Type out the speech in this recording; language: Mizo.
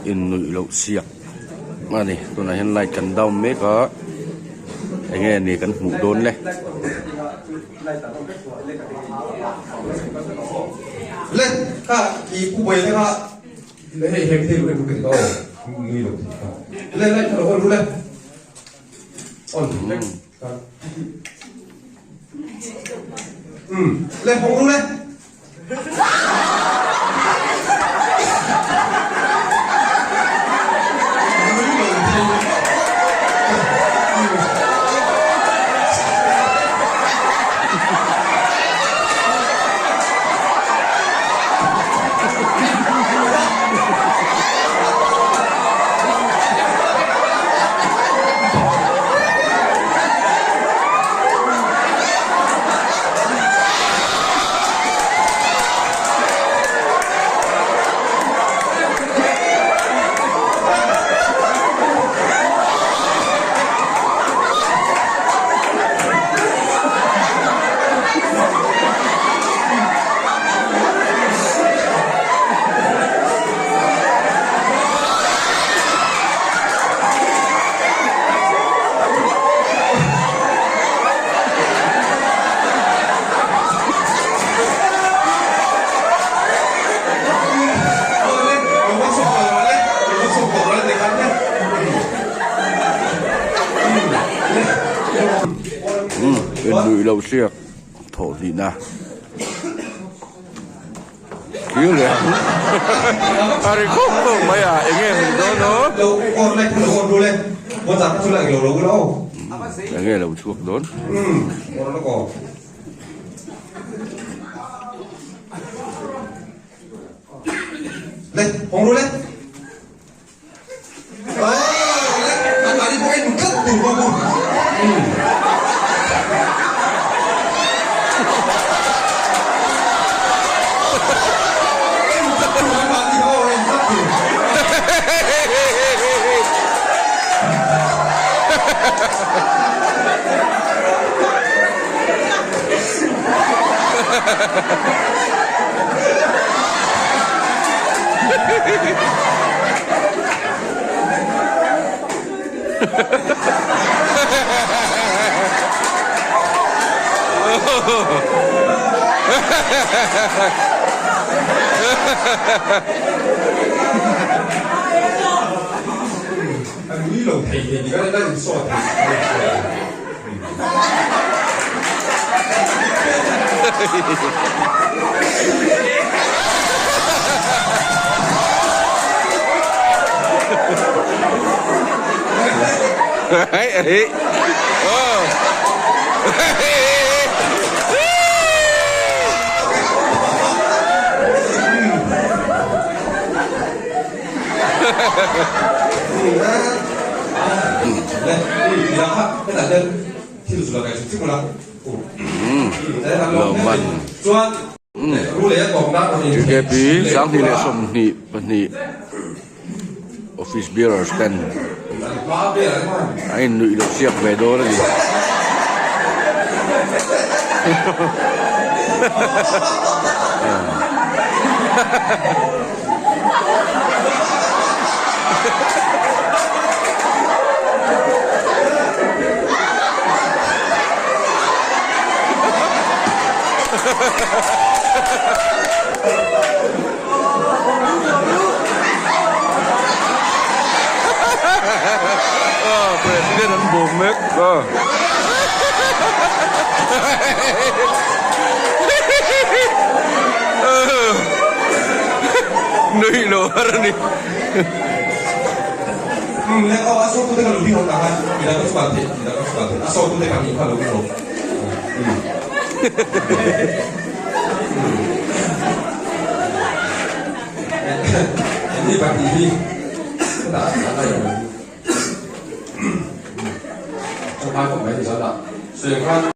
Innuih loh siak a ni tunah hian light kan down mek a eng nge ni kan hmuh dawn le. Innuih loh hriak thawh hlihna thlir leh ang a ri khawp khawp mai a eng nge hmuh dawn aw eng nge lo chhuak dawn. TKP 2022 Office Bearers ten a innuih loh siak ve dawn a ni. President an bawm mek a. Nuih lo har a ni.